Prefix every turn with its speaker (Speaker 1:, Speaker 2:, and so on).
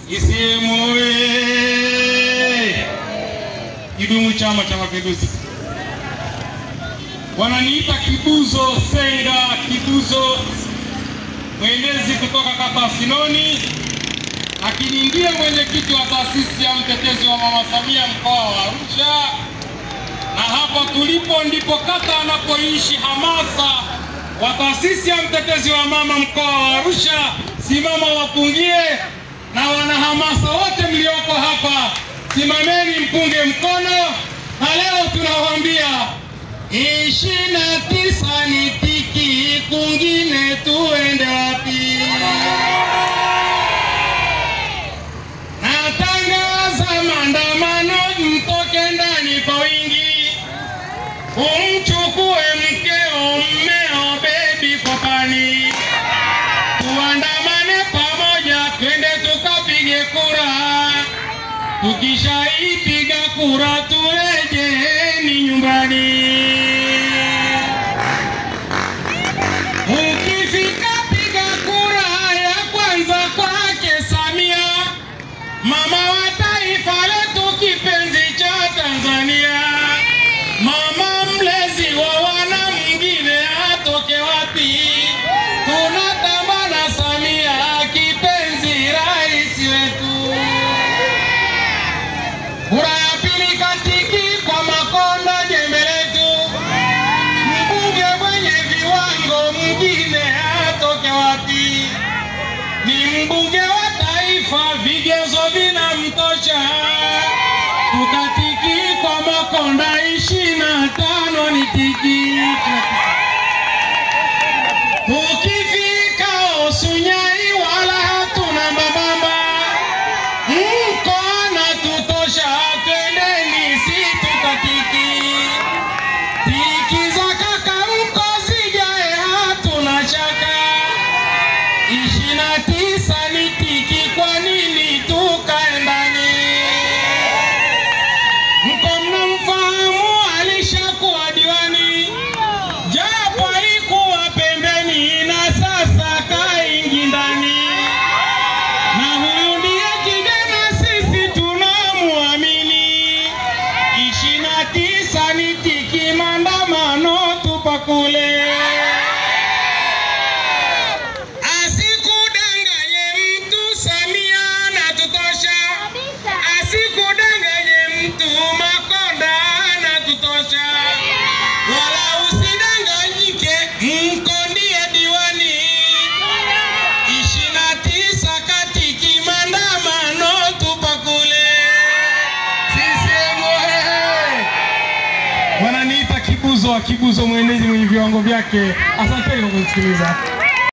Speaker 1: CCM oye! Kidumu Chama cha Mapinduzi! Wananiita Kibuzo Senga Kibuzo, mwenezi kutoka kata Sinoni, lakini ndiye mwenyekiti wa taasisi ya mtetezi wa Mama Samia mkoa wa Arusha. Na hapa tulipo ndipo kata anapoishi hamasa wa taasisi ya mtetezi wa mama mkoa wa Arusha. Simama wapungie, na wanahamasa wote mlioko hapa simameni mpunge mkono. Na leo tunawaambia 29 ni tiki, kungine tuende wapi? Natangaza maandamano, mtoke ndani kwa wingi, umchukue mkeo, mmeo, baby kwa pani, tuandamane pamoja, twende tukapige kura. Tukishaipiga kura turejeni nyumbani. Ukifika piga kura ya kwanza kwake Samia, mama wa taifa letu, kipenzi cha Tanzania, mama mlezi wa wana, mwingine atoke wapi? Tunatamba na Samia, kipenzi rais wetu. Kura ya pili katiki kwa Makonda, jembe letu, mbunge mwenye viwango, mwingine atoke wapi? Ni mbunge wa taifa, vigezo vinamtosha. Tukatiki kwa Makonda, 25 ni tiki. Tukifika Osunyai wala hatuna mbambamba, mkono tutosha, twendeni si tukatiki. Tiki za kaka mko zijae, hatuna shaka. 29 ni tiki, kwa nini tukae ndani? Mko mnamfahamu alishakuwa diwani, japo alikuwa pembeni na sasa kaingi ndani. Na huyu ndiye kijana sisi tunamuamini. 29 ni tiki, maandamano tupakule. Asikudanganye mtu, Samia anatutosha. Asikudanganye mtu, Makonda anatutosha. Wala usidanganyike, mko ndiye diwani. 29 katiki, maandamano tupakule. CCM oye! Wananiita Kibuzo wa Kibuzo, mwenezi mwenye viwango vyake. Asanteni kwa kunisikiliza.